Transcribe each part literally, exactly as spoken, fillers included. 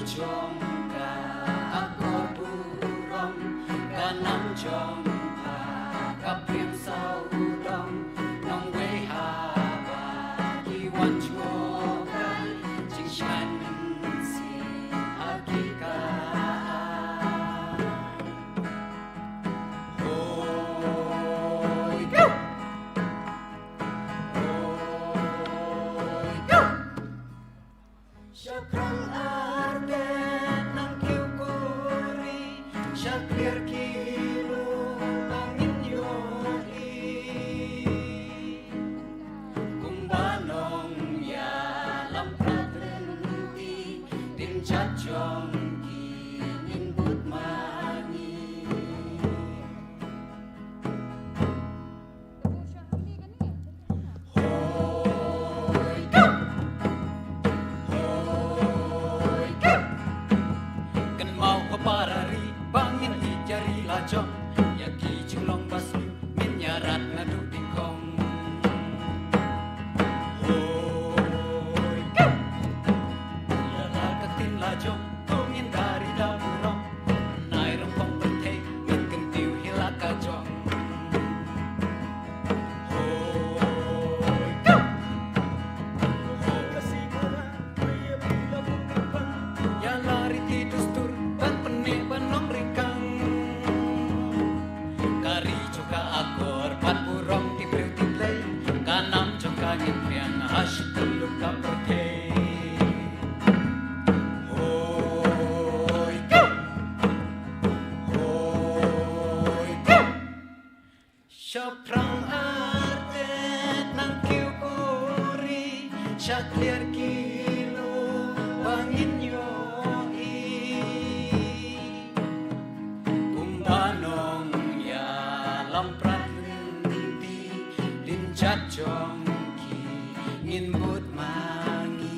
jong ka akor burom, ka nam jong pha ka priang sawdong, nongwei haba ki wan jngoh ka, jingshai mynsiem ha ki ka. Hoi, go! Hoi, go! Shaphrang artet nang kiew kuri, shaklier ki lum ba ngin ïohi. Kumba nongïalam prat lynti, dien jait jong ki ngin bud ma ngi. Hoi, go! Hoi, go! Kynmaw ko para ri, ba ngin ïa ri la jong, ïa ki jinglong ba sniew, ngin ïa rat naduh dyngkhong. Hoi, go! Ïa la ka ktien la jong, ko ngin da ri da burom. Nai rong pong pyrthei, ngin kyntiew hi la ka jong. Hoi, go! Hoi, ka si ka ra, hoi, ïa phi la bun ka pang. Ïa la riti dustur, ban pyneh ban long ri kang. Ka ri jong ka akor, bad burom ti briew ti Blei. Ka nam jong ka ngin phriang, ha shi tyllup ka pyrthei. Hoi, go! Hoi, go! Shaphrang artet nang kiew kuri, shaklier ki lum ba ngin ïohi. Kumba nongïalam prat lynti, dien jait jong ki ngin bud ma ngi.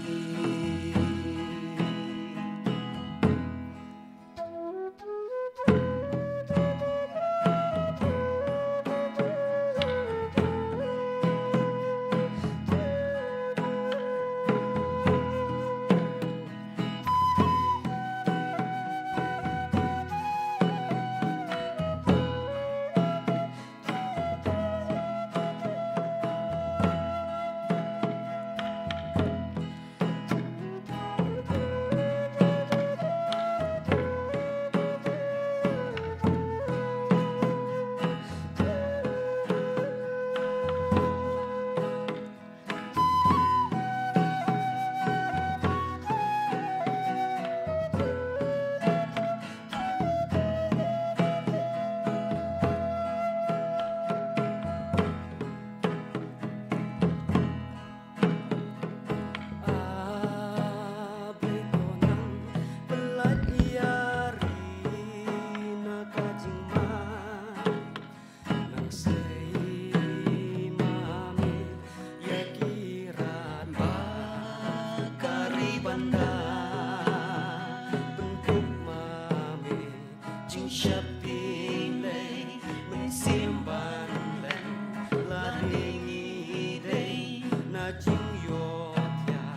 A Blei ko nang pynlait ïa ri na ka jingman. Nang sei ma me ïa ki rat ba ka ri ban da pynkup ma me. Jingsheptieng lei mynsiem ban leh, lane ngi dei na jingïohthiah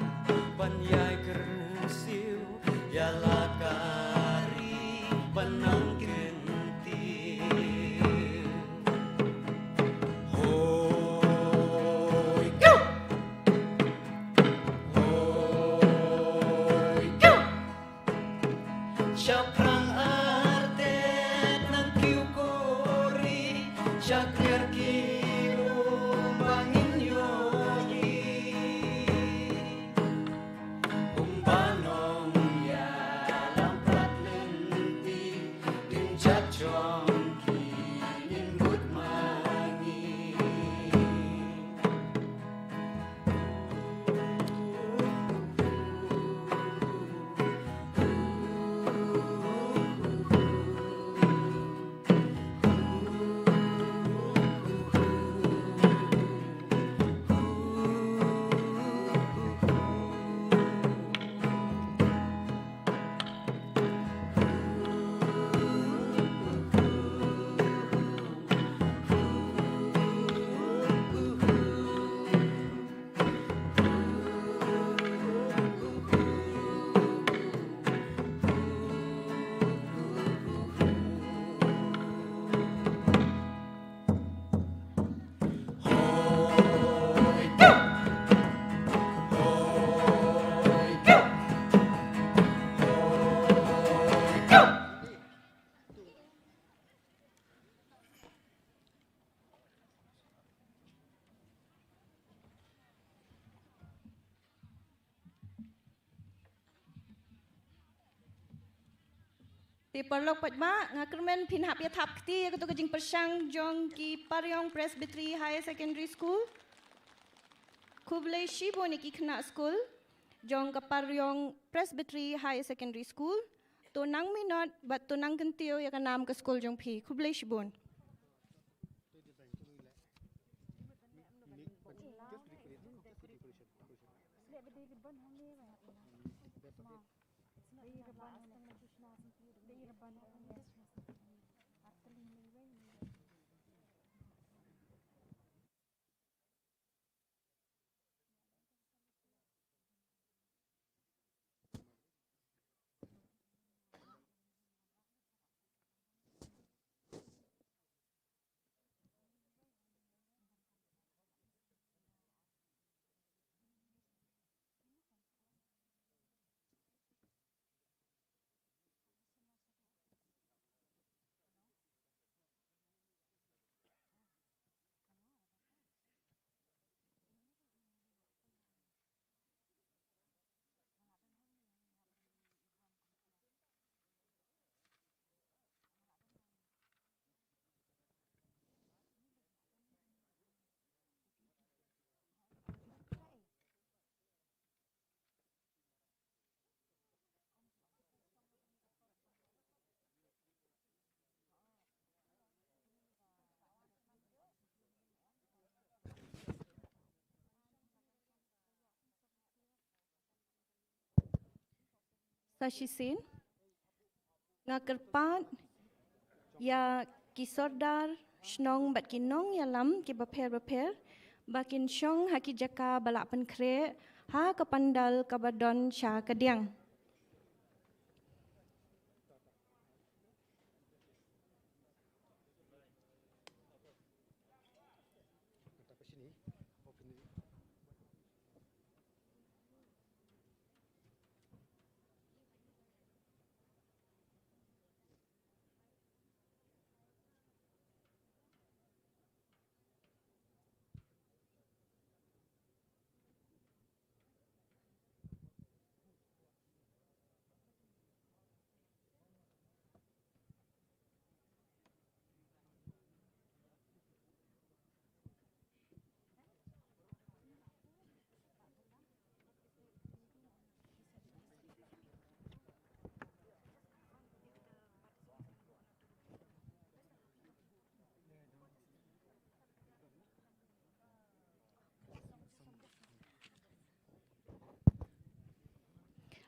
ban ïai kyrsiew ïa la ka ri ban nang kyntiew. Hoi, go! Hoi, go! Shaphrang artet nang kiew kuri, shaklier ki lum ba ngin ïohi. Kumba nongïalam prat lynti, dien jait jong ki ngin bud ma ngi. Te paralok paidbah, nga kyrmen phin hap ïa thap kti ïa kato ka jingpyrshang jong ki Pariong Presbytery Higher Secondary School. Khublei shibun ïa ki khynnah skul jong ka Pariong Presbytery Higher Secondary School. To nang minot bad to nang kyntiew ïa ka nam ka skul jong phi. Khublei shibun. Sa shisien, nga kyrpad ïa ki sordar shnong bad ki nongïalam kiba pher bapher ba kin shong ha ki jaka ba la pynkhreh ha ka pandal kaba don sha kadiang.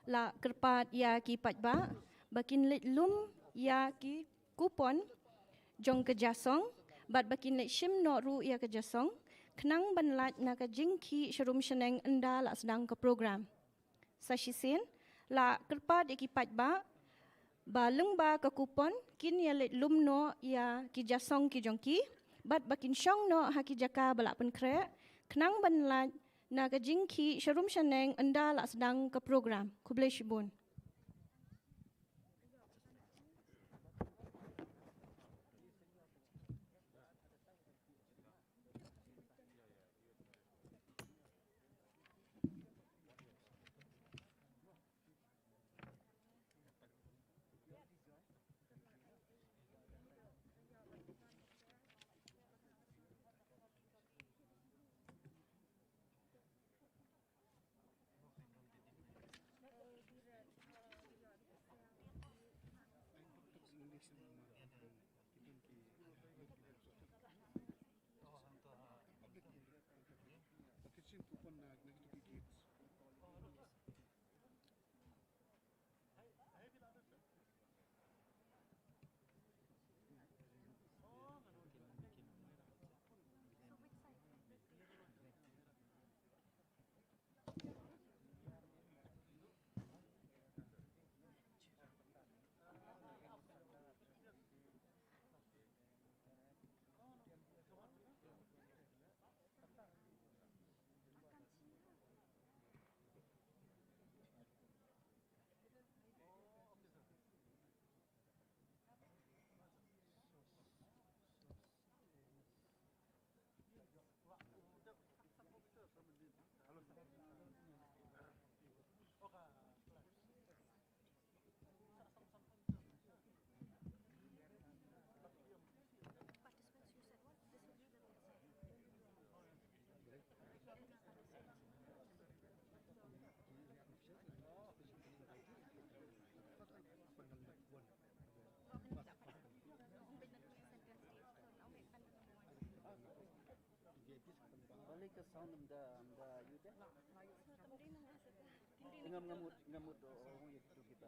La kyrpad ïa ki paidbah ba kin leit lum ïa ki kupon jong ka jasong bad ba kin leit shim noh ruh ïa ka jasong khnang ban lait na ka jingkhih sharum shaneng ynda la sdang ka program. Sa shisien, la kyrpad ïa ki paidbah ba lyngba ka kupon kin ïa leit lum noh ïa ki jasong ki jong ki bad ba kin shong noh ha ki jaka ba la pynkhreh khnang ban lait na ka jingkhih sharum shaneng ynda la sdang ka program. Khublei shibun. Sound ym da, ym da ïoh te. Ngam, ngam mut, ngam mut, oh, oh, ïa kitu kita.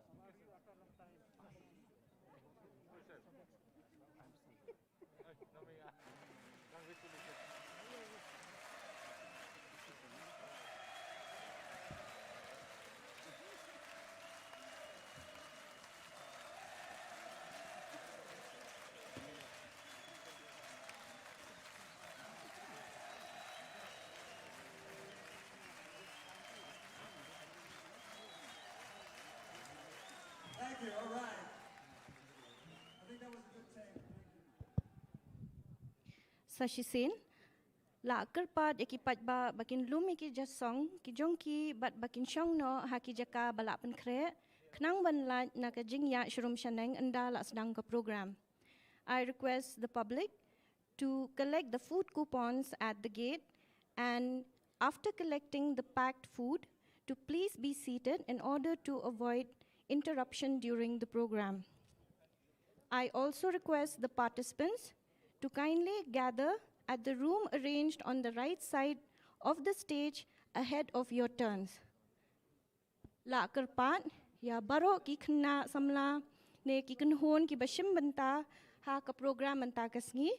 Thank you. All right. I think that was a good take. Thank you. Sa shisien, la kyrpad ïa ki paidbah ba kin lum ïa ki jingshong ki jong ki bad ba kin shong noh ha ki jaka ba la pynkhreh, khnang ban lait na ka jingïaid sharum shaneng ynda la sdang ka program. I request the public to collect the food coupons at the gate, and after collecting the packed food, to please be seated in order to avoid interruption during the program. I also request the participants to kindly gather at the room arranged on the right side of the stage ahead of your turns. La kyrpad ïa baroh ki khynnah samla ne ki kynhun kiba shim bynta ha ka program mynta ka sngi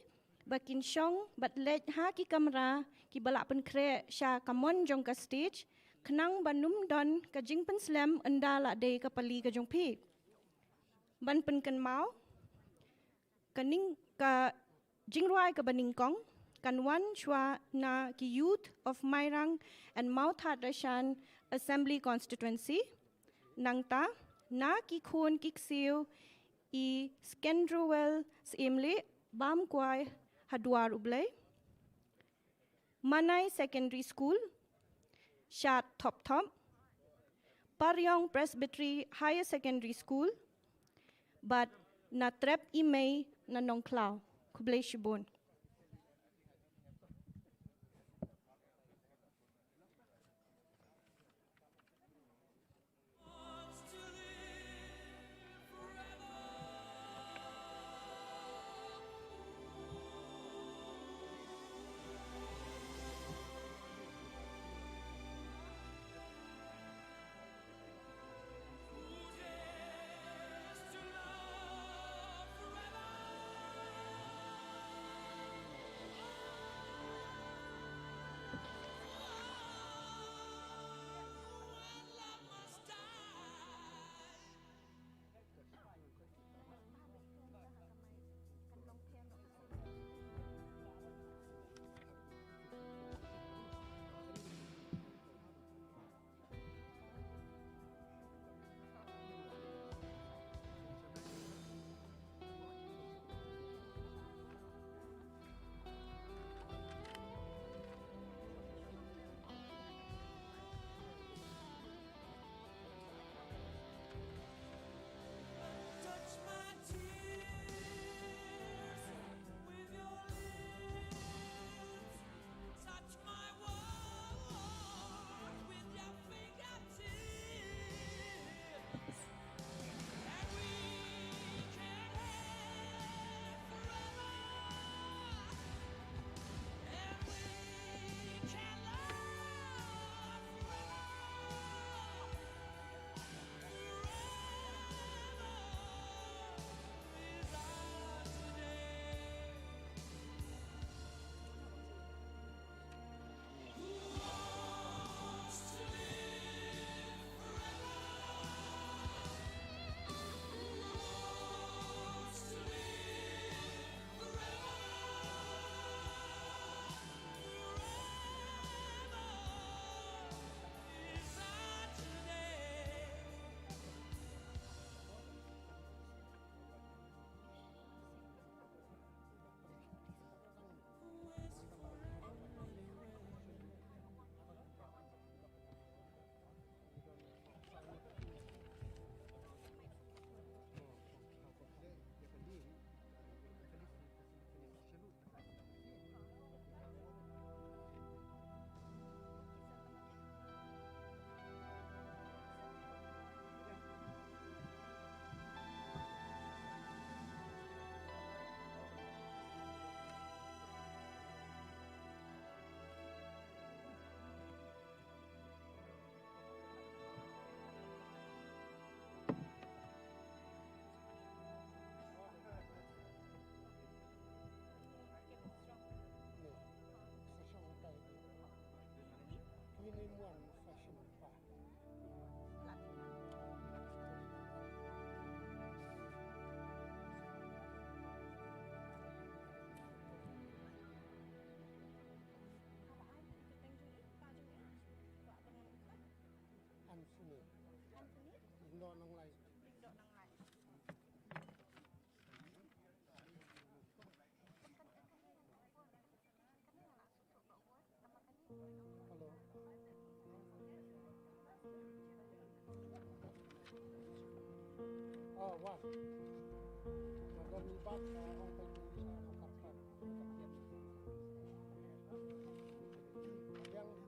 ba kin shong bad leit ha ki kamra kiba la pynkhreh sha kamon jong ka stage, khnang ban ym don ka jingpynslem ynda la dei ka pali ka jong phi. Ban pynkynmaw, ka ning, ka jingrwai kaba nyngkong kan wan shuwa na ki Youth of Mairang and Mawthadraishan Assembly Constituency. Nangta na ki khun ki ksiew i Skendrowell Syiemlieh, Bam Kwai ha Dwar U Blei. Manai Secondary School, Shad Thopthop, Pariong Presbytery Higher Secondary School, bad na Trep Imei na Nongkhlaw. Khublei shibun.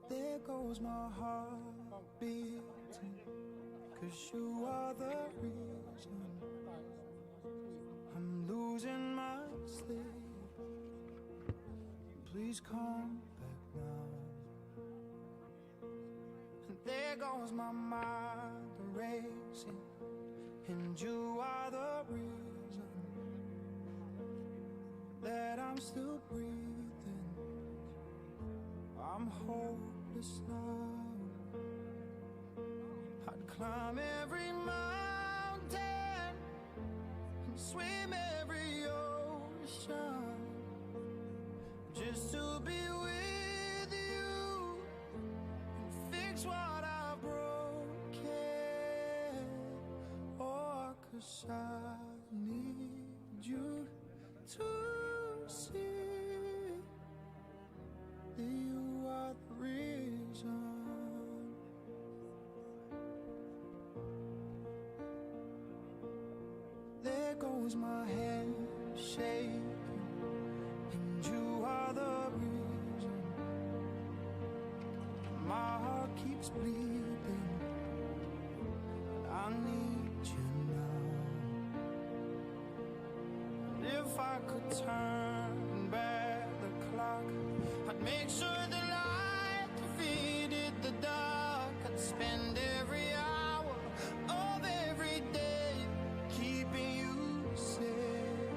There goes my heart beating, 'cause you are the reason I'm losing my sleep. Please come back now. And there goes my mind racing, and you are the reason that I'm still breathing. I'm hopeless now. I'd climb every mountain and swim every ocean just to be with you and fix what I've broken. Oh, 'cause I need you to see that you are the reason. There goes my hand shaking, and you are the reason. My heart keeps bleeding, but I need you now. And if I could turn back the clock, I'd make sure the light defeated the dark. I'd spend every hour of every day keeping you safe.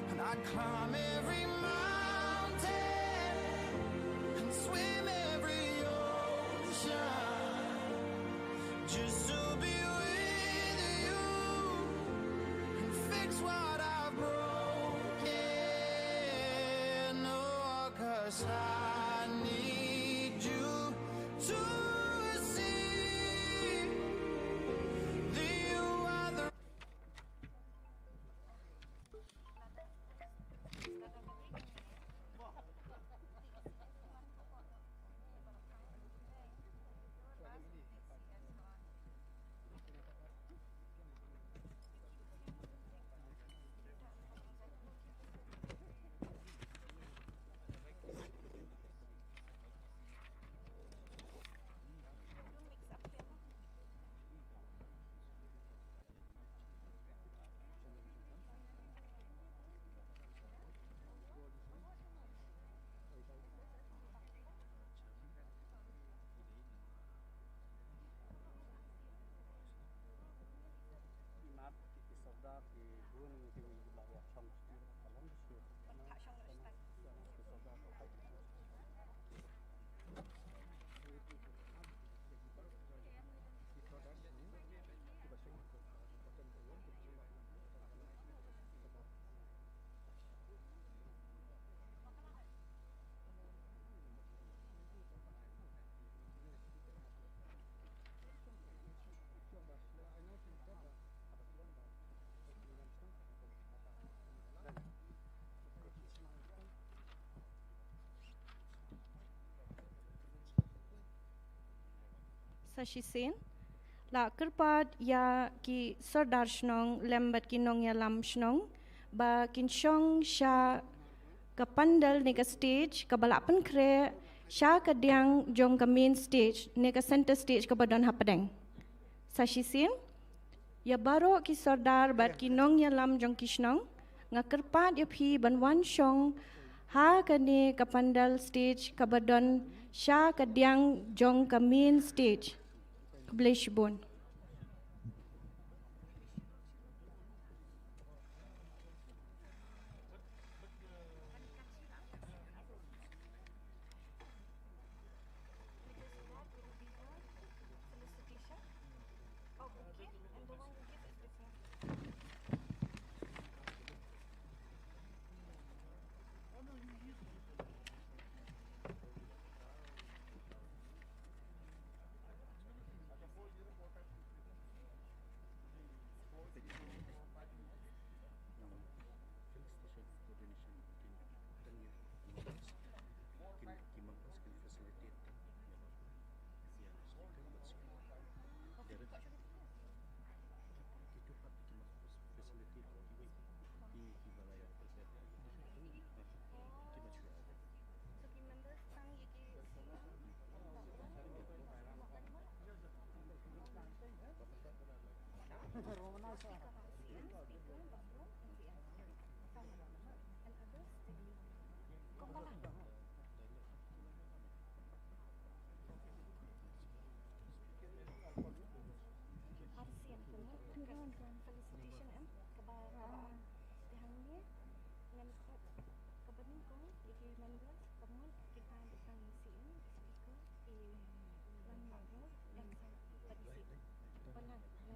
And I'd climb every mountain and swim every ocean just to be with you and fix what I've broken. Oh, 'cause I need you to see that you are the Sa shisien la kyrpad ïa ki sordar shnong lem bad ki nongïalam shnong ba kin shong sha ka pandal ne ka stage kaba la pynkhreh sha ka diang jong ka main stage ne ka center stage kaba don hapdeng. Sa shisien ïa baroh ki sordar bad ki nongïalam jong ki shnong, nga kyrpad ïa phi ban wan shong ha kane ka pandal stage kaba don sha ka diang jong ka main stage. Khublei shibun.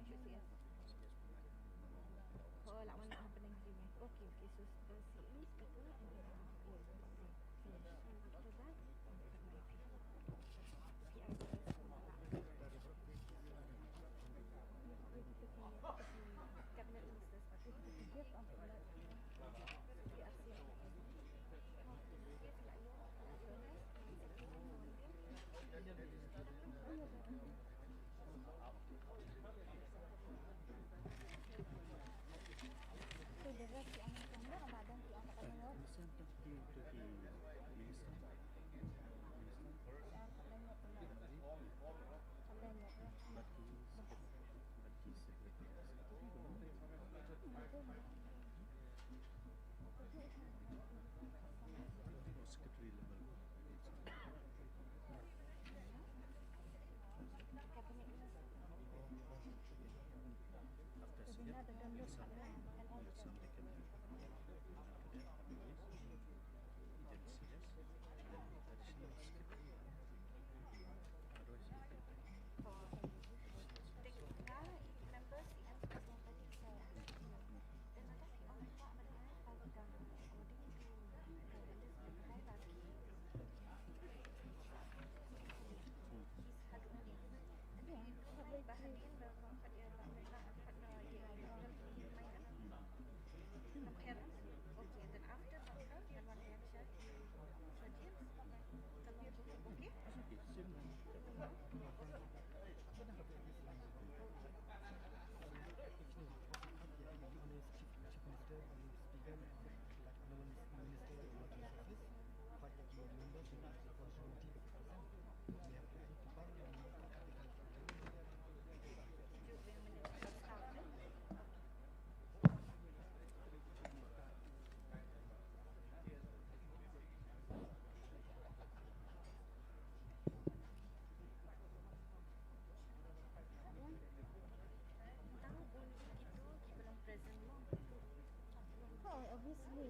Oh, that one not happening to me. Okay, okay, so the C E speaker and then, oh, okay. Finish. And after that, P I C S. Cabinet ministers. Secretary level. After C F, you send, you send the cabinet. After that, you send the cabinet. Then C S, then additional secretary. Otherwise, you can Oh, obviously.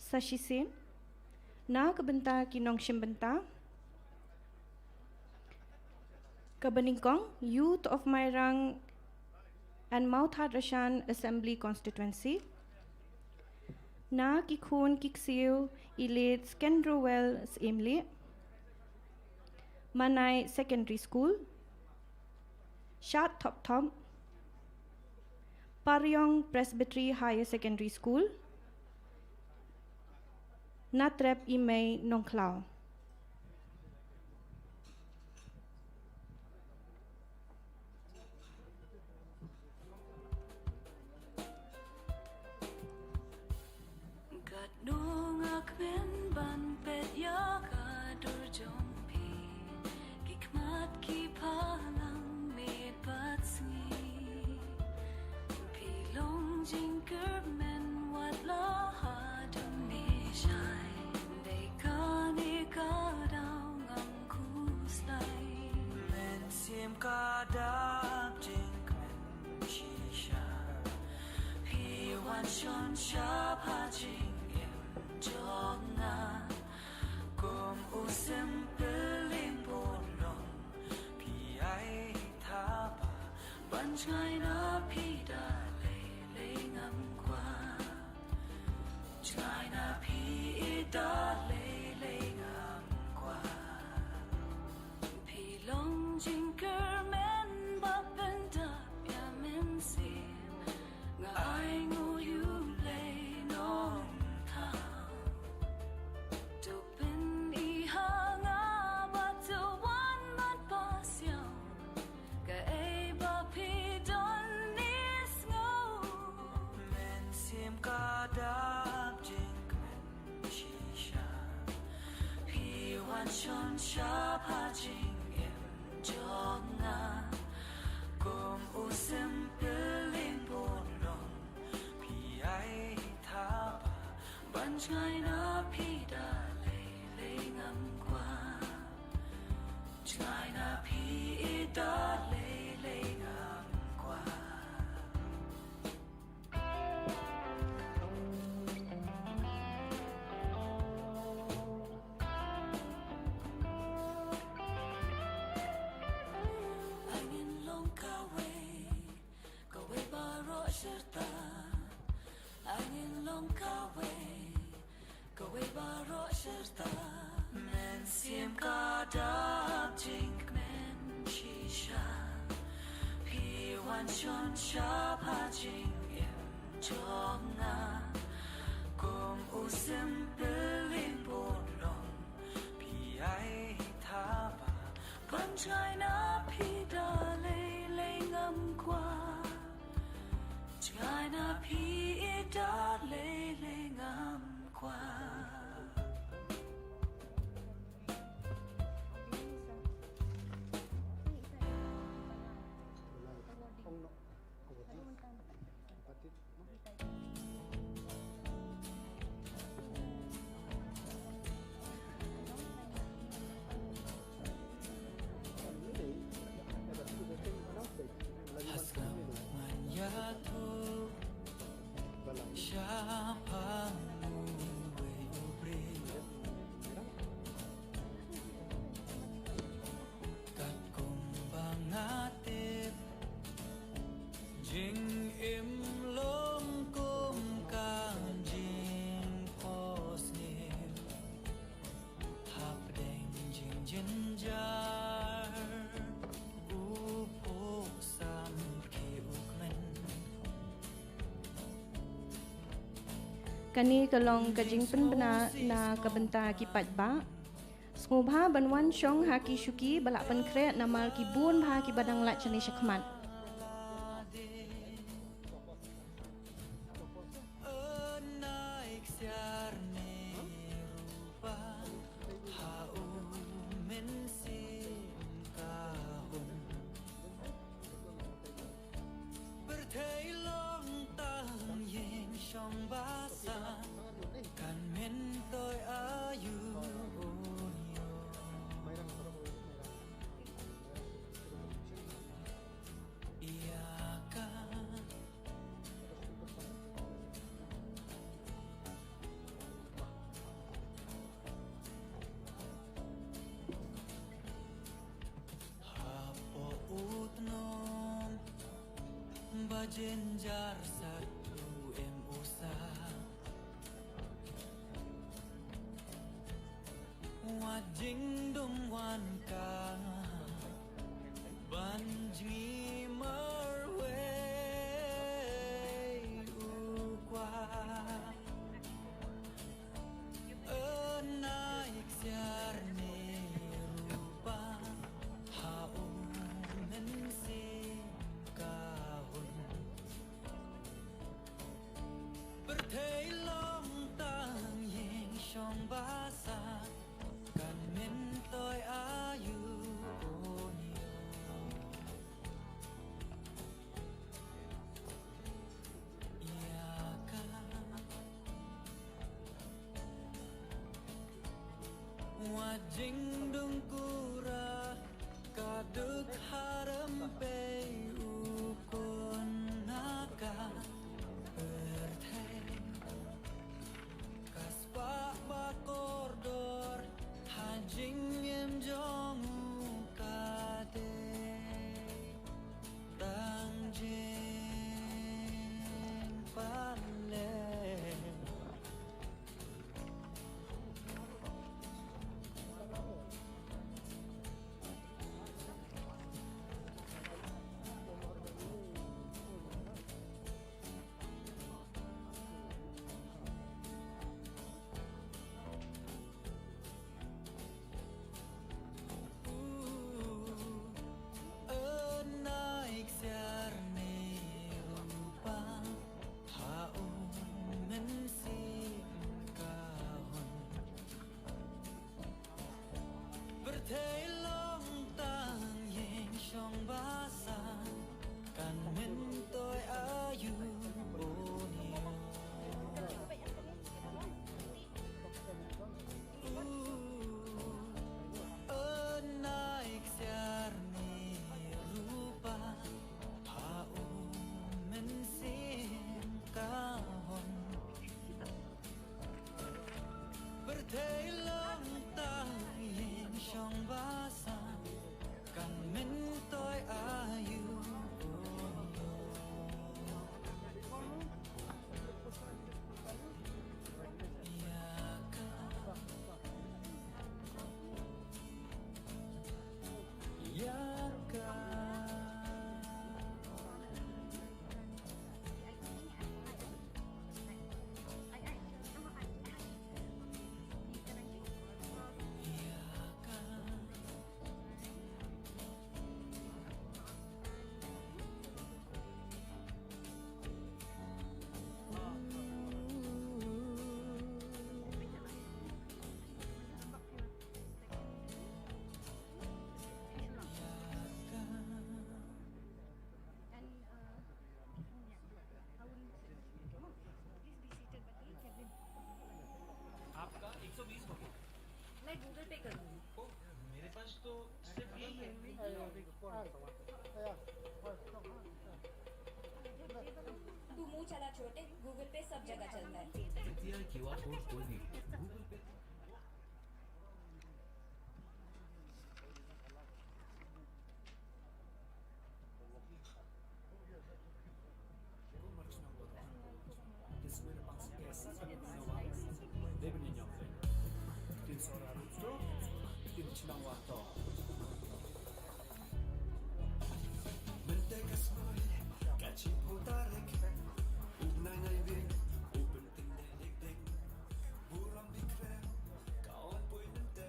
Sa shisien, na ka bynta ki nongshim bynta, kaba nyngkong, Youth of Mairang and Mawthadraishan Assembly Constituency, na ki khun ki ksiew i Late Skendrowell Syiemlieh, Manai Secondary School, Shad Thopthop, Pariong Presbytery Higher Secondary School, Natrep Imei Nongkhlaw. Katno nga kmen ban peit ïa ka dur jong phi, ki khmat ki phalang miet bad sngi. Phi long jingkyrmen wat la ha dum ne shai, dei kane ka daw ngam khuslai. Mynsiem ka dap jingkmen shisha. Phi wan shon shap ha jingim jong nga. Kum u sympyllieng pun long phi ai thapar. Ban jngai na phi da lei lei ngam kwah. Jngai na phi da lei lei ngam kwah. Phi long jingkyrmen ba pyndap ïa mynsiem. Nga ainguh ïa u Blei Nongthaw. To pyni ha nga bad to wan ban pasiaw. Kaei ba phi don ne sngew. Mynsiem ka dap jingkmen shisha. Phi wan shon shap ha jingim jong nga. Kum u sympyllieng pun long phi ai thapar. Ban jngai na phi da lei lei ngam kwah. Jngai na phi da lei lei ngam kwah. Ai ngin long kawei, kawei baroh shirta. Ai ngin long kawei, kawei baroh shirta. Mynsiem ka dap jingkmen shisha. Phi wan shon shap ha jingim jong nga. Kum u sympyllieng pun long phi ai thapar. Ban jngai na phi da lei lei ngam kwah. Jngai na phi da lei lei ngam kwah. Katkum ba nga tip, jingim long kum ka jingphohsniew. Hapdeng jingjynjar, u phuh sam ki u kmen. Kane ka long ka jingpynbna na ka bynta ki paidbah. Sngewbha ban wan shong ha ki shuki ba la pynkhreh namar ki bun bha kiba dang lait shane shakhmat. Pyrthei long tang ïing shong ba san, kan myntoi aïu un ïoh. Jynjar sat u em u sa. Wat jingdum wan ka ban jngi marwei u kwah. Ynai ksiar ne rupa ha u mynsiem ka hun. Pyrthei long tang ïing shong ba sah, kan myntoi aïu un ïoh ïa ka. Wat jingdum kura ka duk haram pei u khun na ka pyrthei. Ka spah ba kordor ha jingim jong u ka dei tang jingpaleng. Ynai ksiar ne rupa ha u mynsiem ka hun. Pyrthei long tang ïing shong ba sah, kan myntoi aïu un ïoh. Ynai ksiar ne rupa ha u mynsiem ka hun. Pyrthei long tang ïing shong ba sah, kan myntoi aïu un ïoh ïa ka. Ïa ka. And, uh, yeah. I will, please be seated, but Kevin. आपका एक सौ बीस हो गया। मैं Google Pay करूंगी। ओ, मेरे पास तो सिर्फ यही है। तू मुंह चला छोटे, Google Pay सब जगह चलता है। यू पी आई क्यू आर कोड कोई भी Google Pay। Mynta ka sngi ka shiphew tarik u bnai Naiwieng, u pynthikna dik dik, burom bikhreh ka wan poi mynta.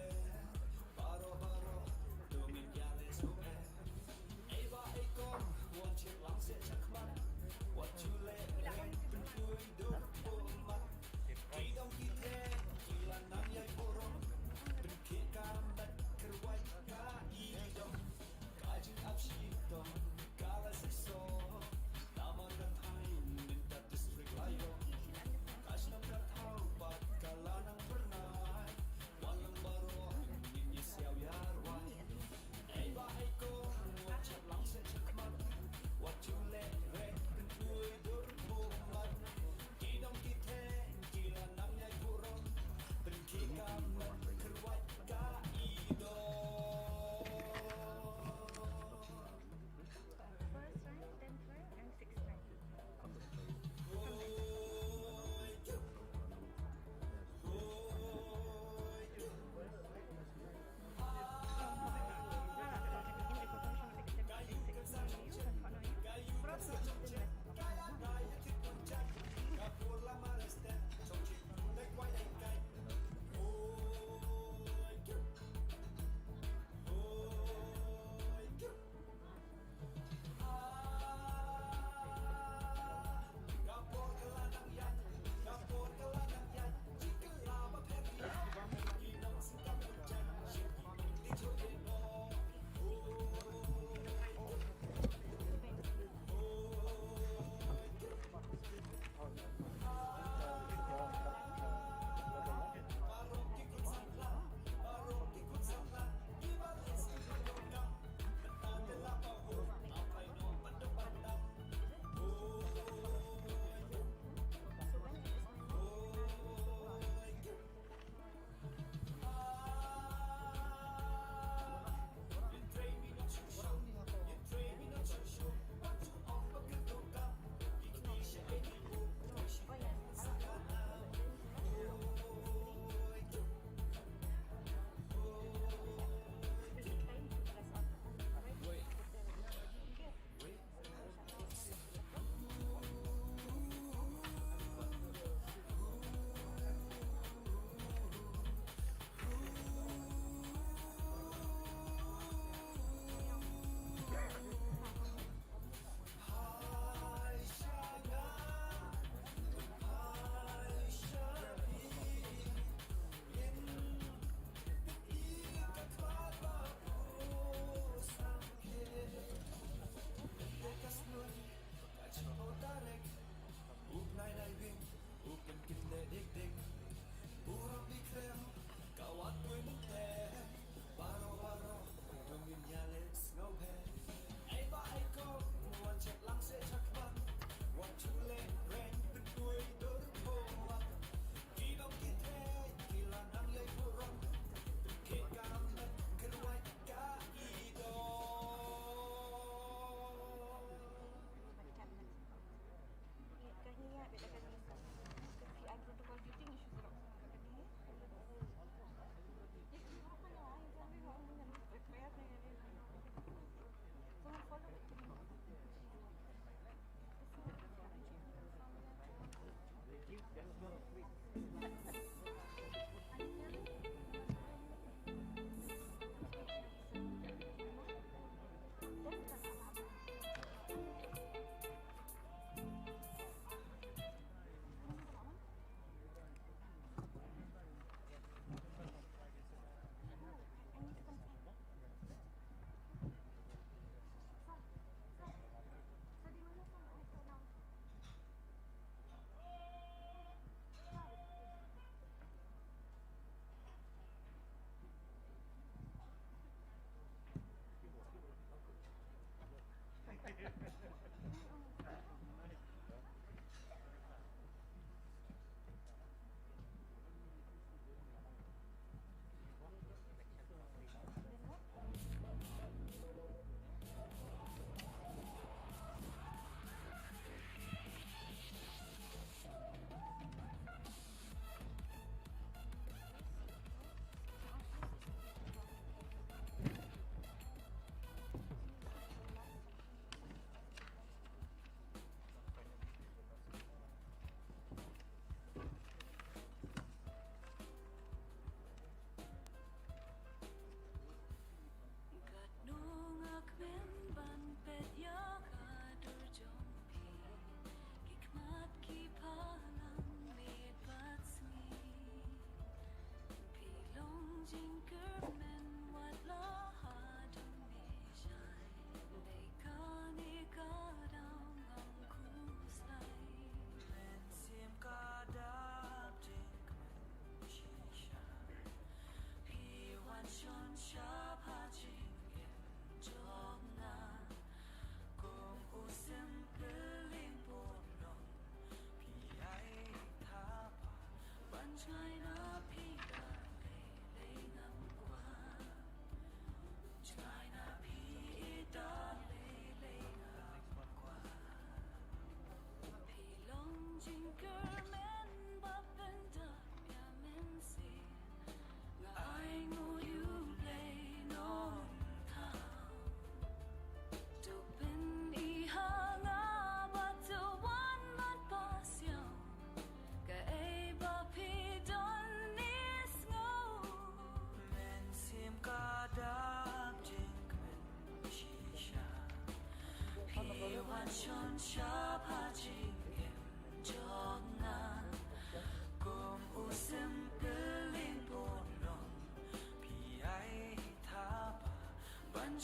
Baroh baroh to ngin ïaleh sngewbha. Ei bah ei kong, wan check lang seh shakhmat. Wat ju leh leh pynpoi dur pynmat. Ki dong ki theh ki la nang ïai burom. Pynkhih ka met kyrwai ka i dong. Ka jingap shitom ka la seisoh. Namar ka thang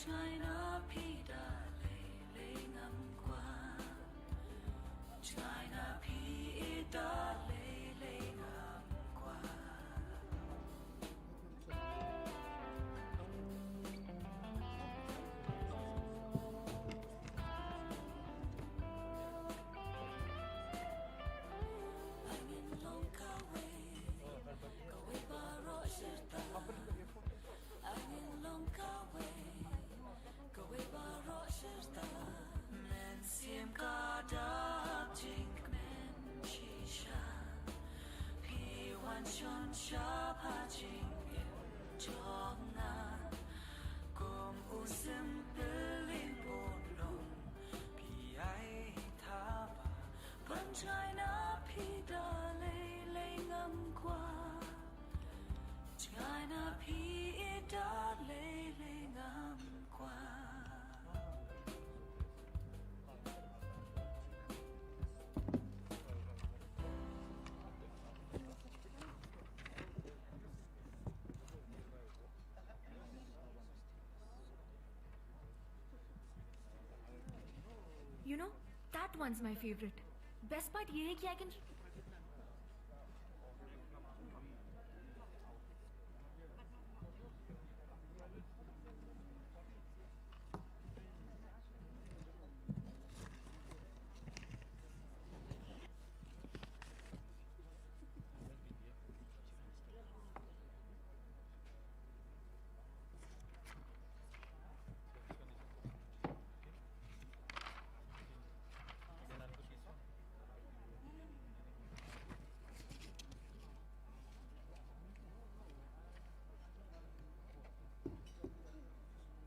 China phi da lei lei ngam kwah. China phi da lei lei ngam kwah. Angin long kawei, kawei baroh shirta. Angin long kawei, kawei baroh shirta. Mynsiem ka dap jingkmen shisha. Phi wan shon shap ha jingim jong nga. Kum u sympyling bun lung phi ai thaba. Ban China phi da lei lei ngam kwah. China phi da lei lei ngam kwah. You know, that one's my favorite. Best part ये है कि I can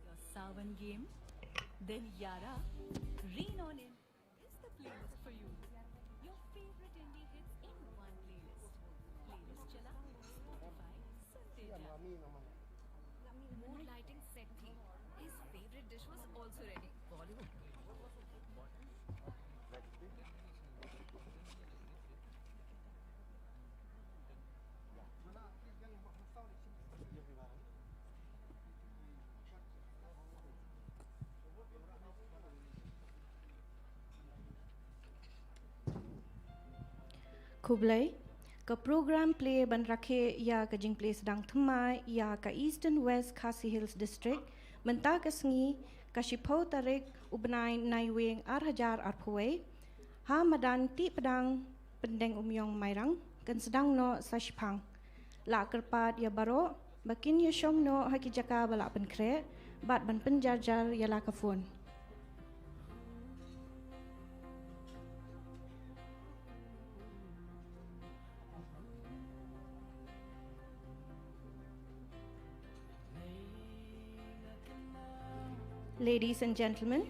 Your Sawan game, then Yara, Rain on In is the playlist for you. Your favorite indie hits in one playlist. Playlist chala, Spotify, sunte ja. Mood lighting set thi. His favorite dish was also ready. Bollywood. Khublei. Ka program plie ban rakhe ïa ka jingplie sdang thymmai ïa ka Eastern West Khasi Hills District mynta ka sngi ka shiphew tarik u bnai Naiwieng ar hajar arphew wei ha madan Tih Pdang Pyndeng Umïong Mairang kan sdang noh sa shiphang. La kyrpad ïa baroh ba kin ïa shong noh ha ki jaka ba la pynkhreh bad ban pynjarjar ïa la ka phone. Ladies and gentlemen,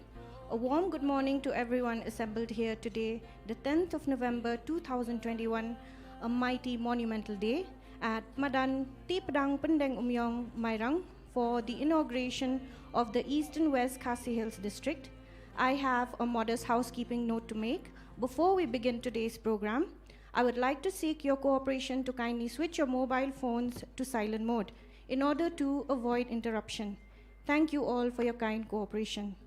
a warm good morning to everyone assembled here today, the tenth of November two thousand twenty-one, a mighty monumental day at Madan Tih Pdang Pyndeng Umïong Mairang for the inauguration of the Eastern West Khasi Hills District. I have a modest housekeeping note to make. Before we begin today's program, I would like to seek your cooperation to kindly switch your mobile phones to silent mode in order to avoid interruption. Thank you all for your kind cooperation.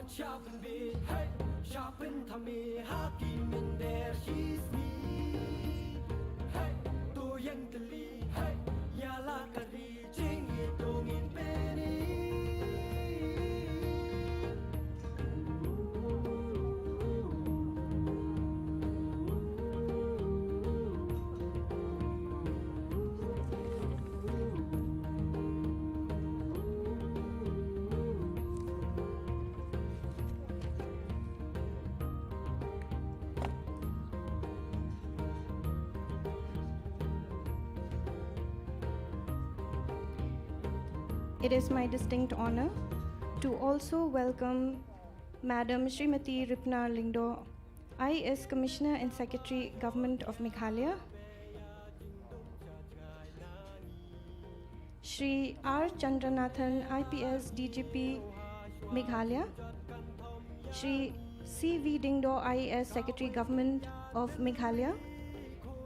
Sharpen beat, hey, sharpen thame, ha ki mynder shisngi. Hey, to ïeng tylli, hey, ïa la ka ri jingïeit to ngin pyni. It is my distinct honor to also welcome Madam Srimati Ripna Lyngdoh, I A S Commissioner and Secretary, Government of Meghalaya, Shri R Chandranathan, I P S, D G P, Meghalaya, Shri C V Dingdoh, I A S, Secretary, Government of Meghalaya,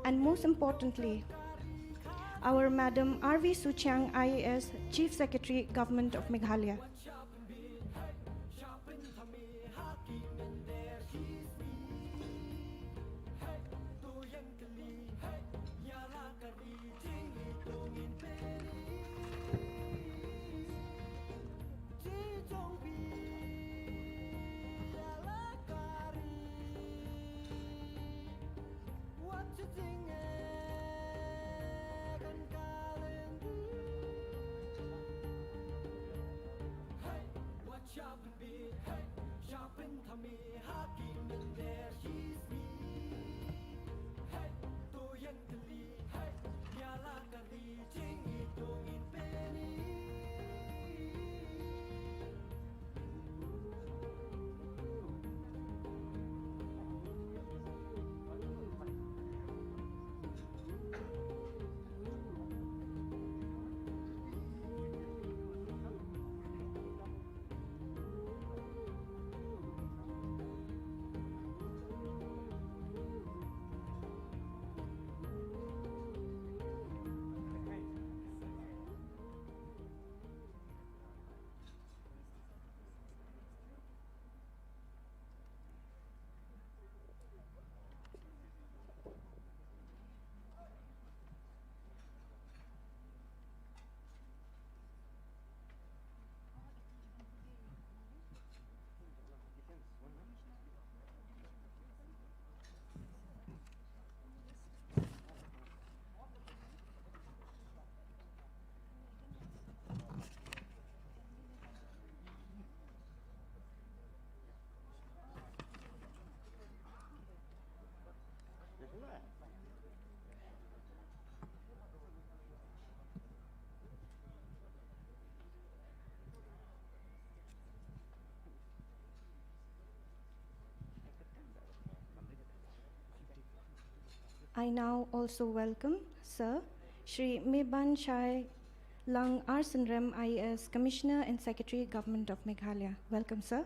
and most importantly, our Madam R V Suchiang, I A S, Chief Secretary, Government of Meghalaya. I now also welcome Sir Shri Meban Shai Lang R Synrem, I A S, Commissioner and Secretary, Government of Meghalaya. Welcome, sir.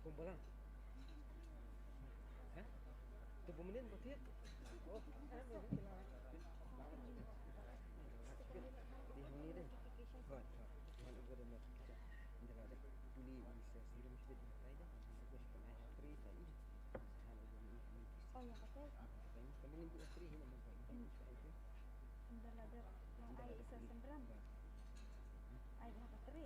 Kumbalang. Hah? Tu pemenin betul? Oh. Ni hang ni deh. Hot, hot. Mana gua dah nak kerja. Indah ada. Tuli bisa siram sedikit. Lain dah. Gua sekolah three times. Hal gua ni. Oh, ya, aku Ynda la dep, ai isa sendram. Ai bha ka tre.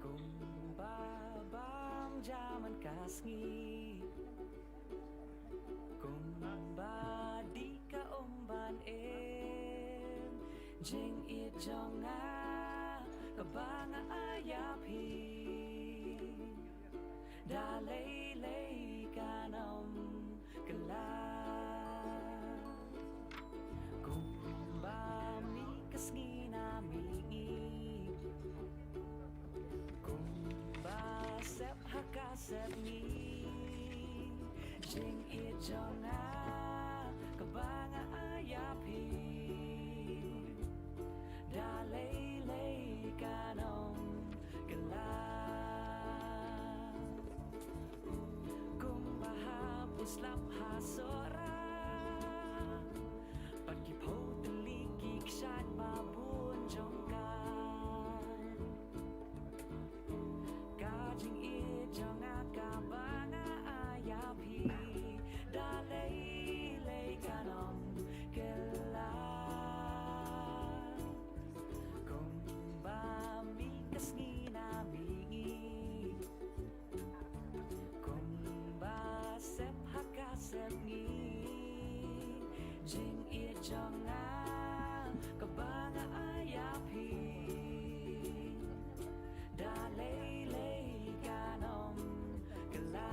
Kumba bam ja man ka sngi, kumba dih ka um ban im, jingïeit jong nga kaba nga ai ïa phi. Da lei lei kan ym kylla. Kumba mih ka sngi na mihngi, kumba sep ha ka sepngi, jingïeit jong nga kaba nga ai ïa phi. Da lei lei kan ym kylla. Kumba hap u slap ha Sohra, bad ki phew tylli ki kshaid ba bun jong ka. Ka jingïeit jong nga kaba nga ai ïa phi, da lei lei kan ym kylla. Kumba mih ka sngi na mihngi, kumba sep ha ka sepngi, jingïeit jong nga kaba nga ai ïa phi. Da lei lei kan ym kylla.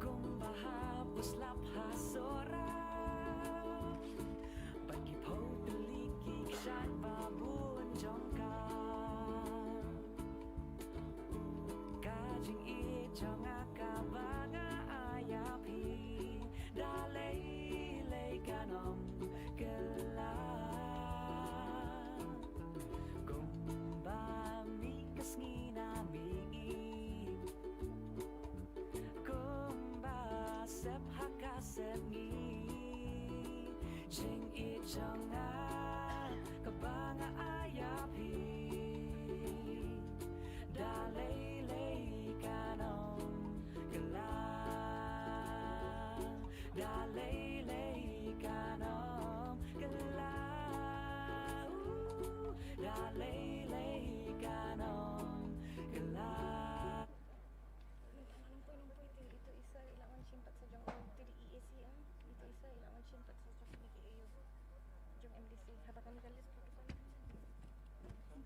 Kumba hap u slap ha Sohra, bad ki phew tylli ki kshaid ba bun jong ka. Ka jingïeit jong nga kaba nga ai ïa phi, da lei lei kan ym kylla. Kumba mih ka sngi na mihngi, kumba sep ha ka sepngi, jingïeit jong nga kaba nga ai ïa phi. Da lei lei kan ym kylla. Da lei lei kan ym kylla. Uh, da lei lei kan ym kylla. Nang poi, nang poi, ito, ito isa i la wan shim pat sa jong, ito di E A C, em, ito isa i la wan shim pat sa jong, ito, jong M D C. Haba kane ka list protocol.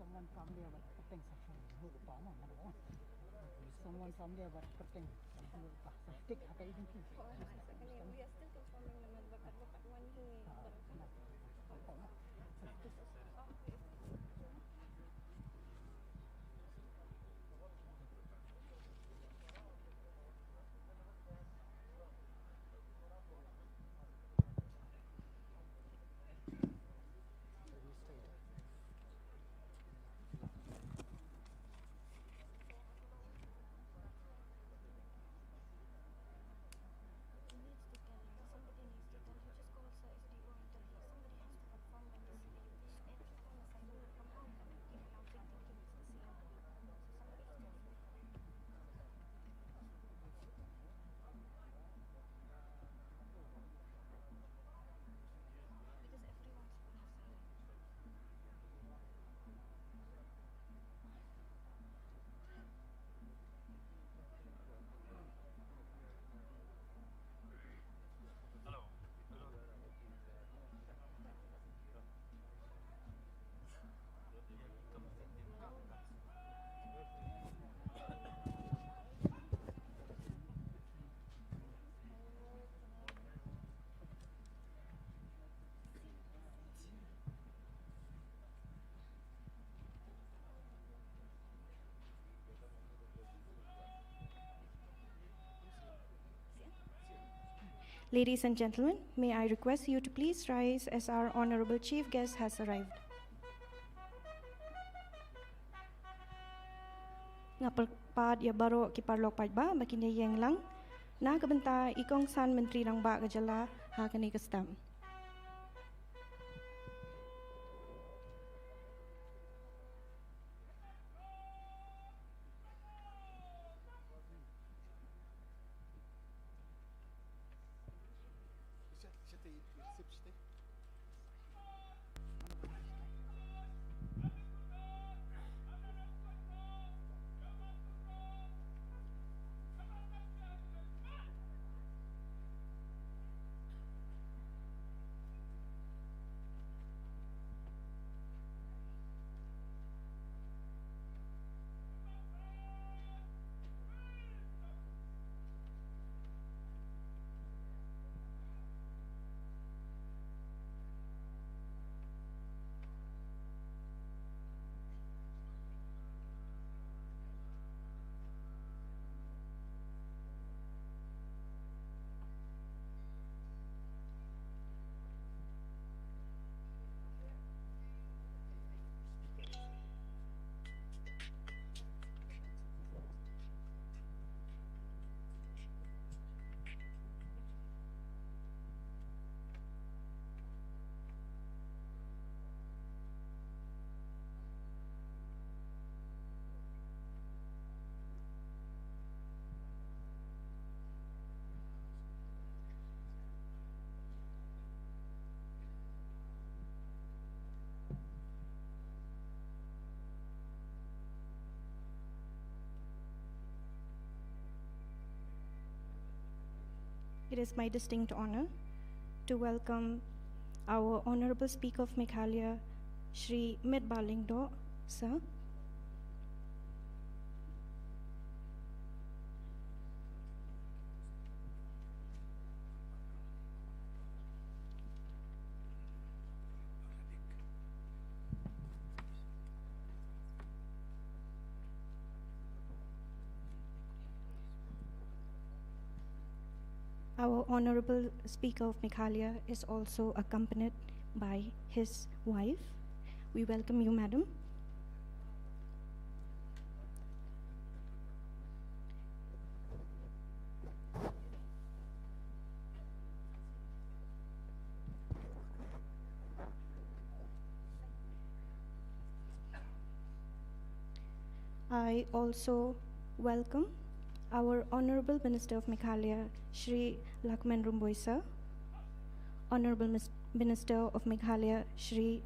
Someone family abar kyrteng sa shu mut pa ma, ma, ma. Someone family abar kyrteng sa shu mut pa. Sa stick ha ka identity. We are still confirming the number, but look at one who. Ah, na. Ladies and gentlemen, may I request you to please rise as our honorable chief guest has arrived. Nga pyrkhat ïa baroh ki paralok paidbah ba kin ïeng lang na ka bynta i kongsan Myntri Rangbah ka jylla ha kane ka step. It is my distinct honor to welcome our Honorable Speaker of Meghalaya, Shri Metbah Lyngdoh, sir. Our Honorable Speaker of Meghalaya is also accompanied by his wife. We welcome you, madam. I also welcome our Honorable Minister of Meghalaya, Shri Lahkmen Rymbui sir, Honorable Mis-, Minister of Meghalaya, Shri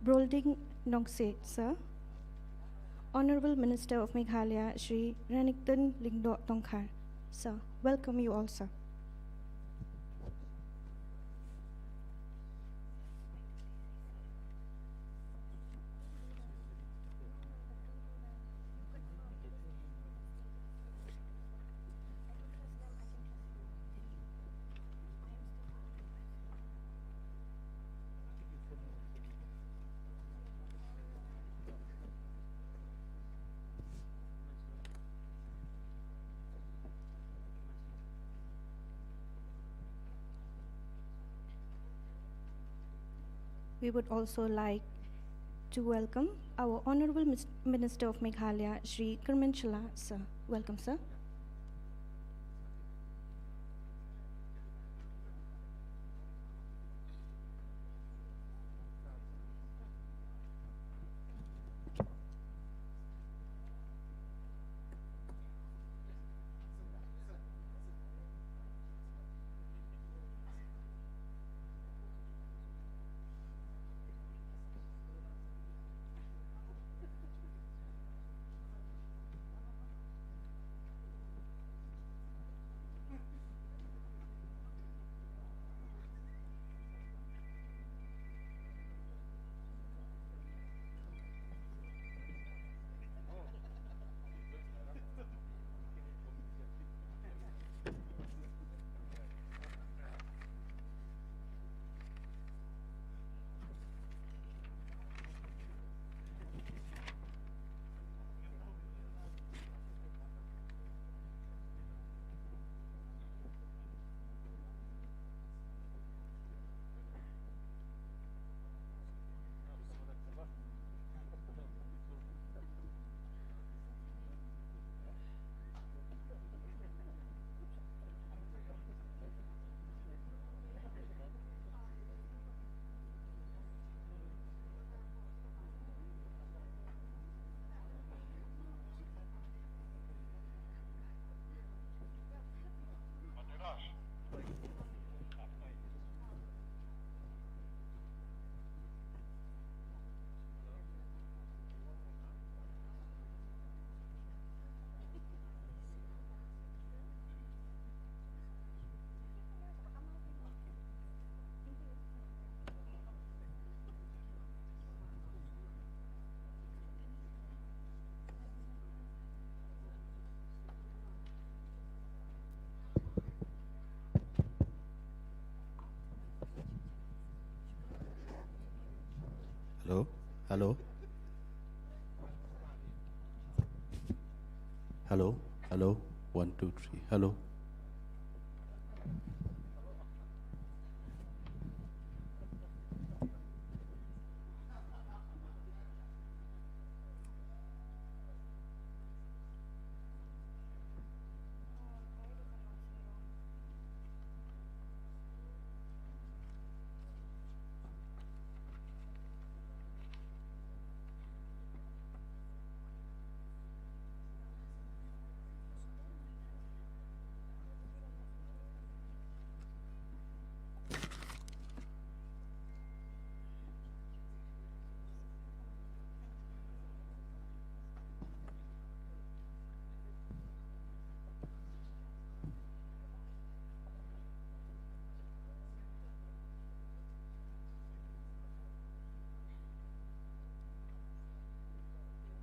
Brolding Nongsiej sir, Honorable Minister of Meghalaya, Shri Ranington Lyngdoh Tongkhar sir. Welcome you all, sir. We would also like to welcome our Honorable Mis-, Minister of Meghalaya, Shri Kyrmen Shylla sir. Welcome, sir. Hello? Hello? Hello? Hello? One, two, three. Hello?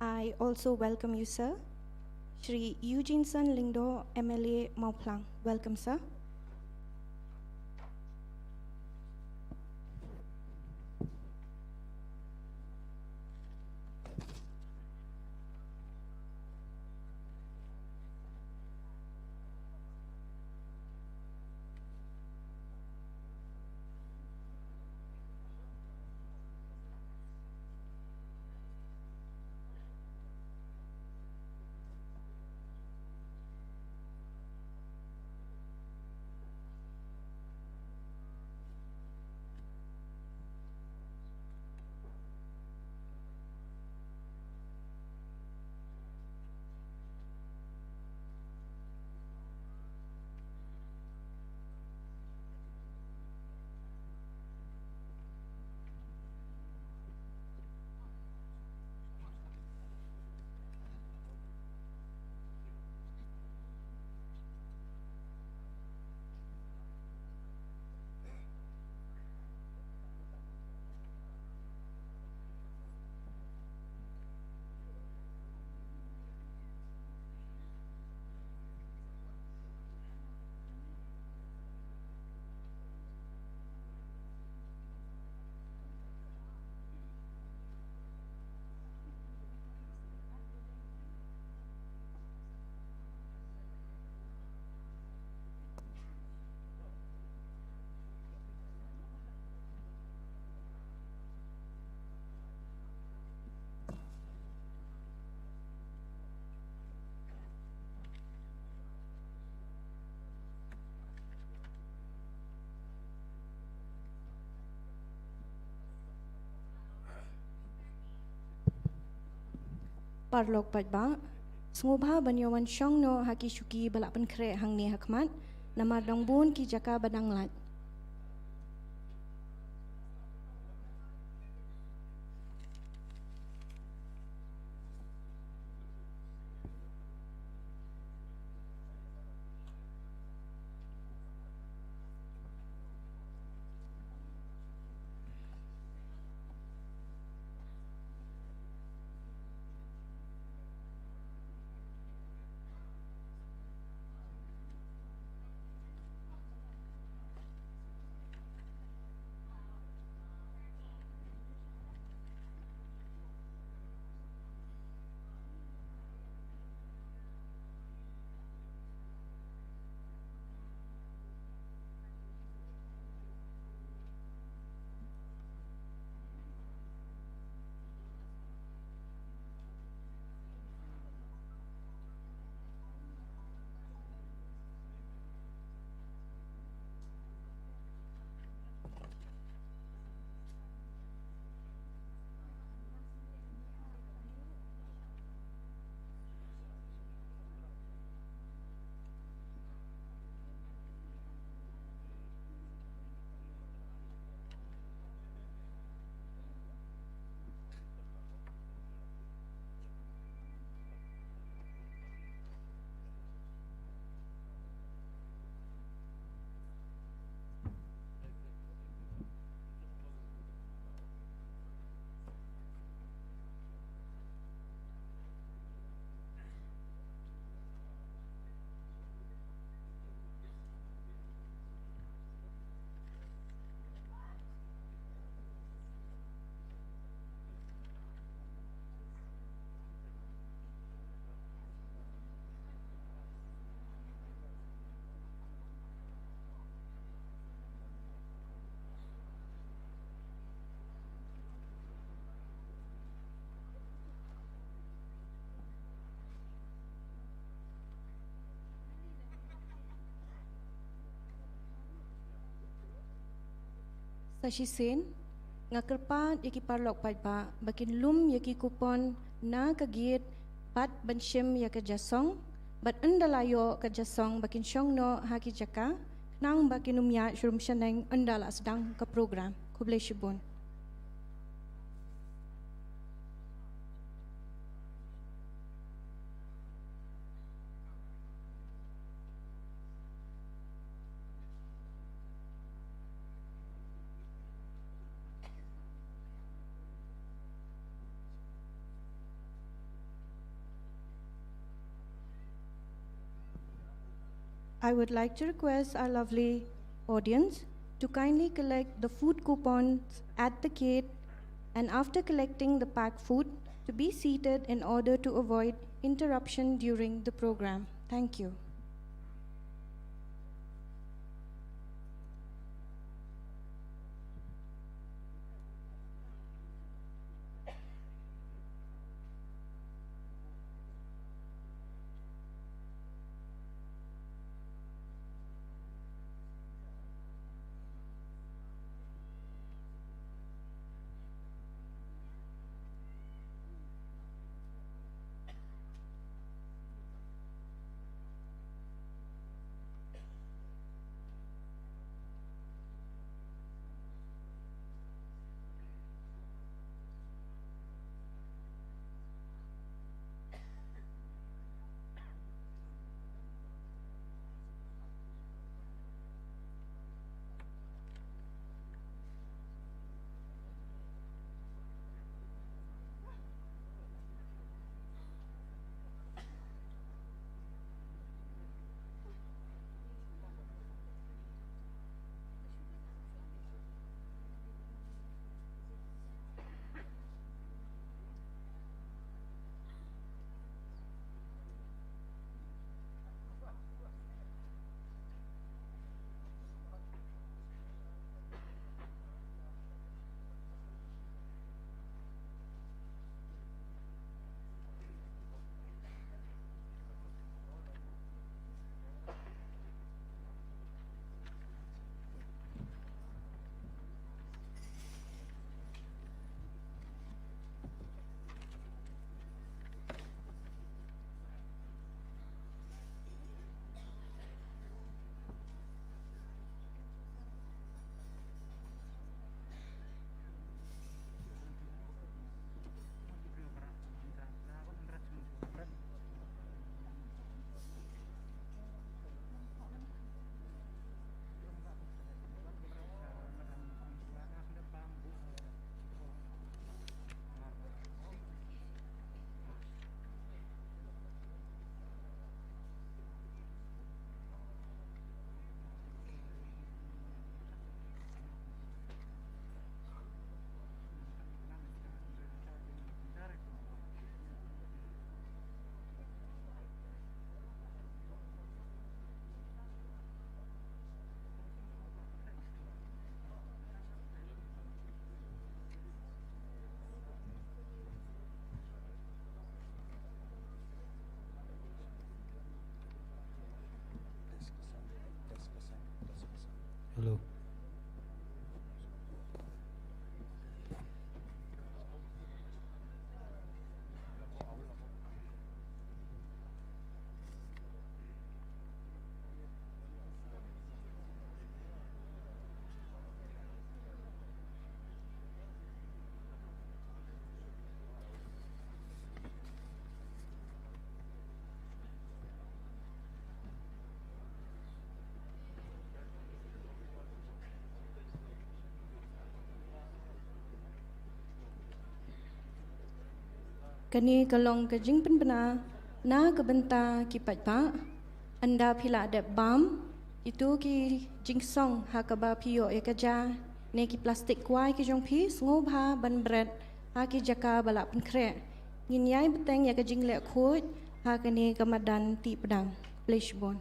I also welcome you, sir. Shri Eugene Son Lyngdoh, M L A Mawphlang. Welcome, sir. Paralok paidbah, sngewbha ban ïa wan shong noh ha ki shuki ba la pynkhreh hangne ha khmat, namar dang bun ki jaka ba dang lait. Sa shisien, nga kyrpad ïa ki paralok paidbah ba kin lum ïa ki kupon na ka gate bad ban shim ïa ka jingïaseng, bad ynda la ïoh ka jingïaseng ba kin shong noh ha ki jaka, khnang ba kin ym ïaid sha rum shaneng ynda la sdang ka program. Khublei shibun. I would like to request our lovely audience to kindly collect the food coupons at the gate, and after collecting the packed food, to be seated in order to avoid interruption during the program. Thank you. Hello. Kane ka long ka jingpynbna na ka bynta ki paidbah. Ynda phi la dep bam, kito ki jingsong ha kaba phi ïoh ïa ka ja ne ki plastik kwai ki jong phi, sngewbha ban bret ha ki jaka ba la pynkhreh. Ngin ïai bteng ïa ka jingleh khuid ha kane ka madan tih pdang. Khublei shibun.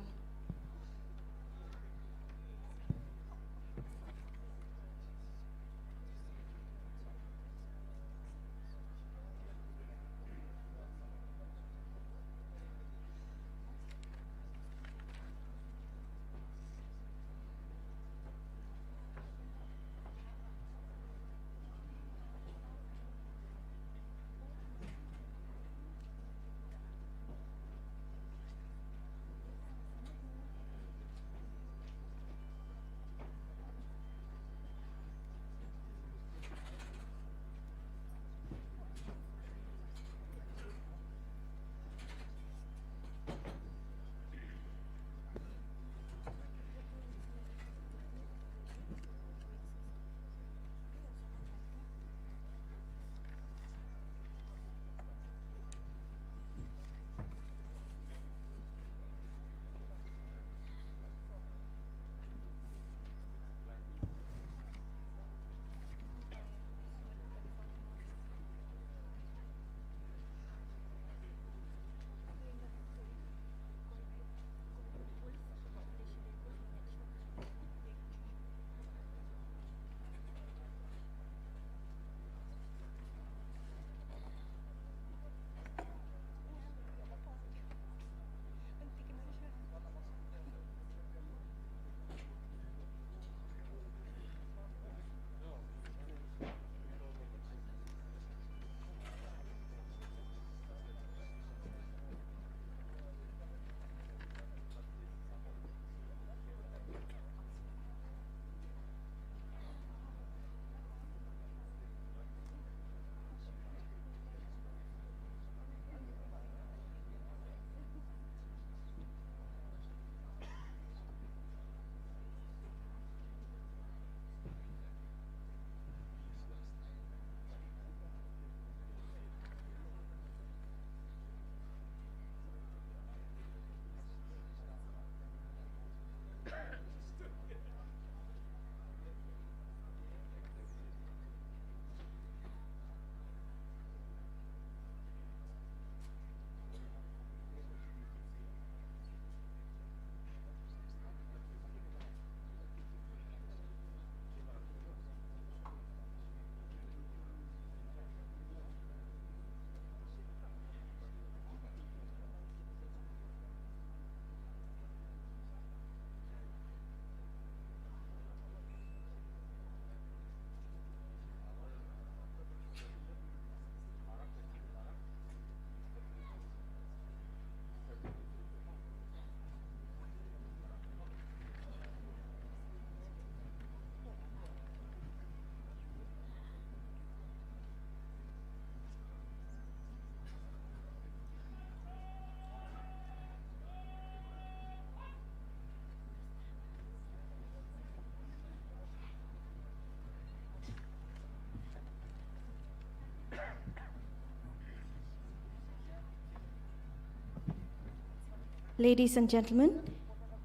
Ladies and gentlemen,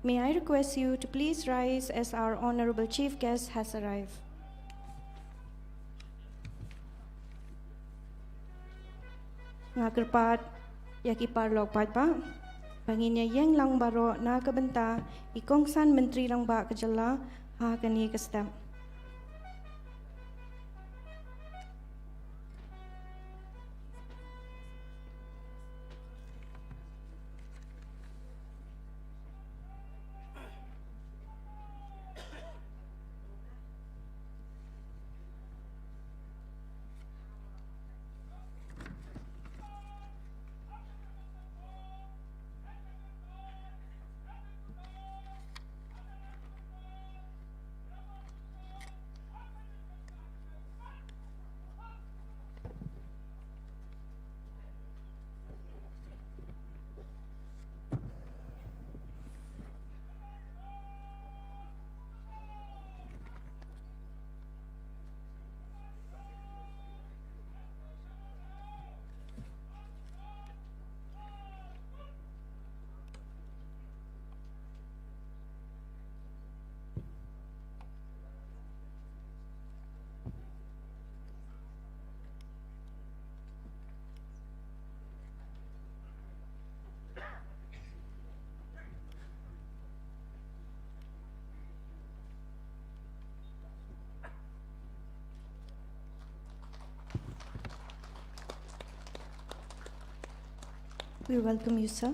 may I request you to please rise as our honorable chief guest has arrived. Nga kyrpad ïa ki paralok paidbah ba ngin ïa ïeng lang baroh na ka bynta i kongsan Myntri Rangbah ka jylla ha kane ka step. We welcome you, sir.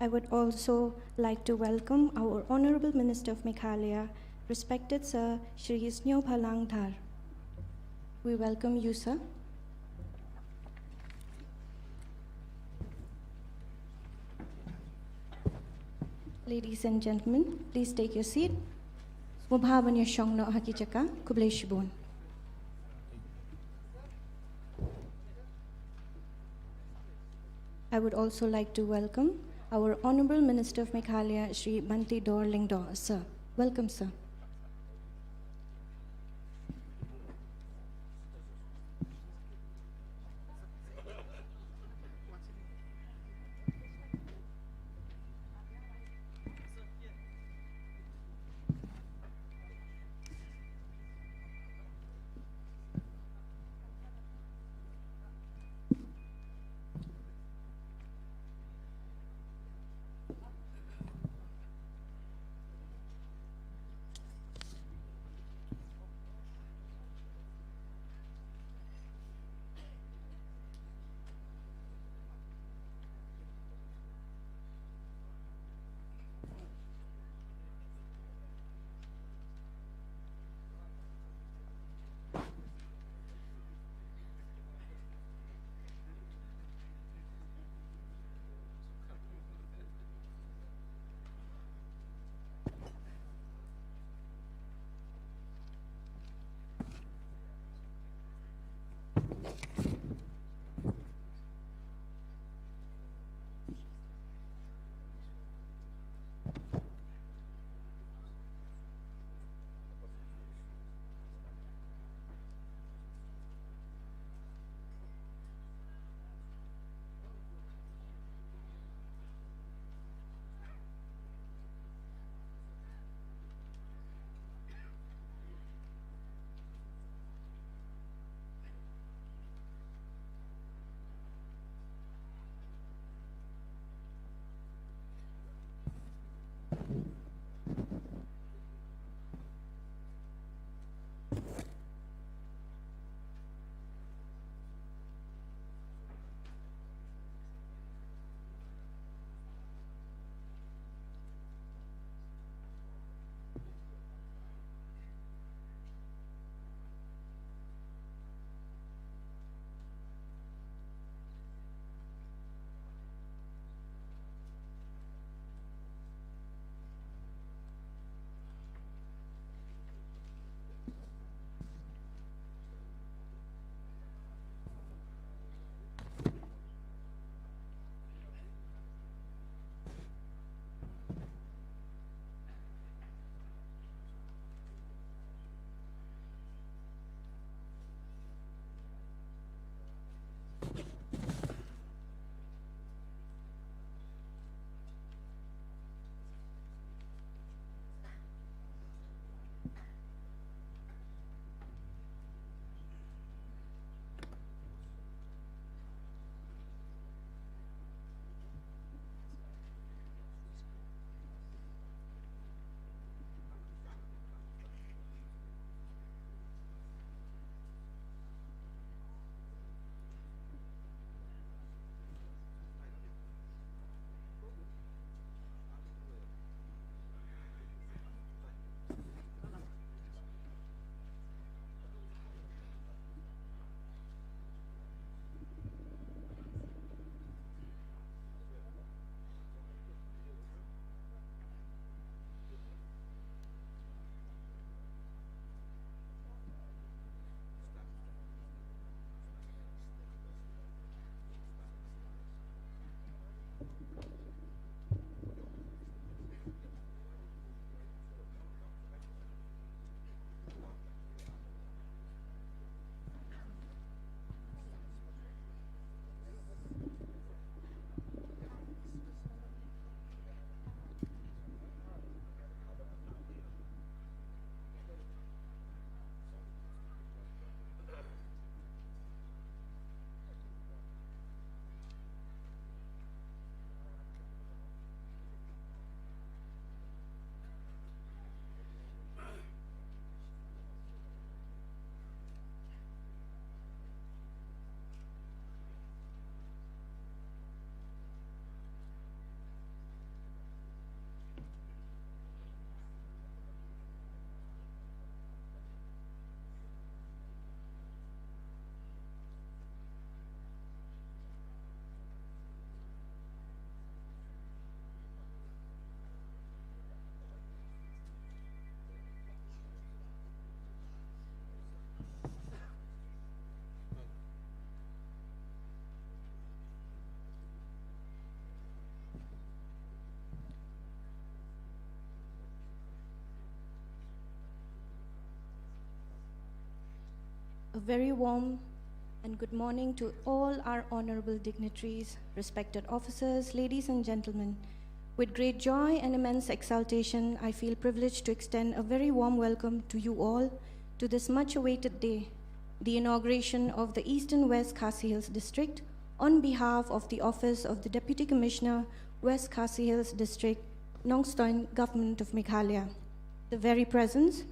I would also like to welcome our Honorable Minister of Meghalaya, respected Sir Shri Sniawbhalang Dhar. We welcome you, sir. Ladies and gentlemen, please take your seat. Sngewbha ban ïa shong noh ha ki jaka, khublei shibun. I would also like to welcome our Honorable Minister of Meghalaya, Shri Banteidor Lyngdoh, sir. Welcome, sir. A very warm and good morning to all our honorable dignitaries, respected officers, ladies and gentlemen. With great joy and immense exaltation, I feel privileged to extend a very warm welcome to you all to this much awaited day, the inauguration of the Eastern West Khasi Hills District, on behalf of the Office of the Deputy Commissioner, West Khasi Hills District, Nongstoin, Government of Meghalaya. The very presence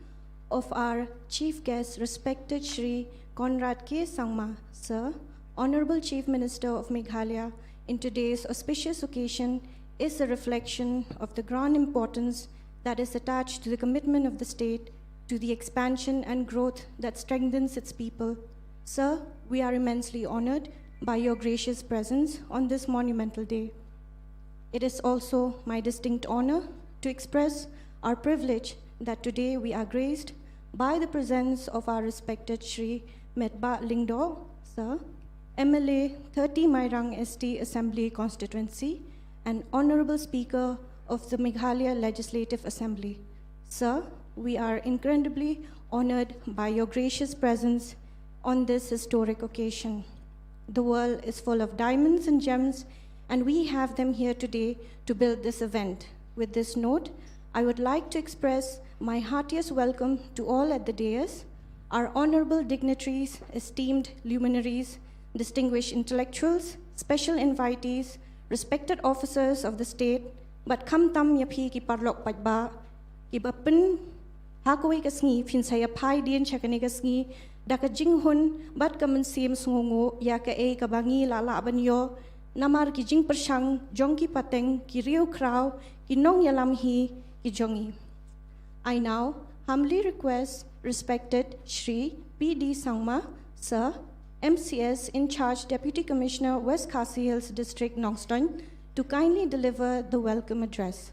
of our chief guest, respected Shri Conrad K Sangma, Sir, Honorable Chief Minister of Meghalaya, in today's auspicious occasion is a reflection of the grand importance that is attached to the commitment of the state to the expansion and growth that strengthens its people. Sir, we are immensely honored by your gracious presence on this monumental day. It is also my distinct honor to express our privilege that today we are graced by the presence of our respected Shri Metbah Lyngdoh, Sir, M L A thirty Mairang S T Assembly Constituency and Honorable Speaker of the Meghalaya Legislative Assembly. Sir, we are incredibly honored by your gracious presence on this historic occasion. The world is full of diamonds and gems, and we have them here today to build this event. With this note, I would like to express my heartiest welcome to all at the dais, our honorable dignitaries, esteemed luminaries, distinguished intellectuals, special invitees, respected officers of the state, bad khamtam ïa phi ki paralok paidbah kiba pyn ha kawei ka sngi phin sa ïa phai dien sha kane ka sngi da ka jinghun bad ka mynsiem sngewnguh ïa kaei kaba ngi la lah ban ïoh namar ki jingpyrshang jong ki pateng, ki riewkhraw, ki nongïalam hi ki jong ngi. I now humbly request respected Shri P D Sangma, Sir, M C S in charge, Deputy Commissioner, West Khasi Hills District, Nongstoin, to kindly deliver the welcome address.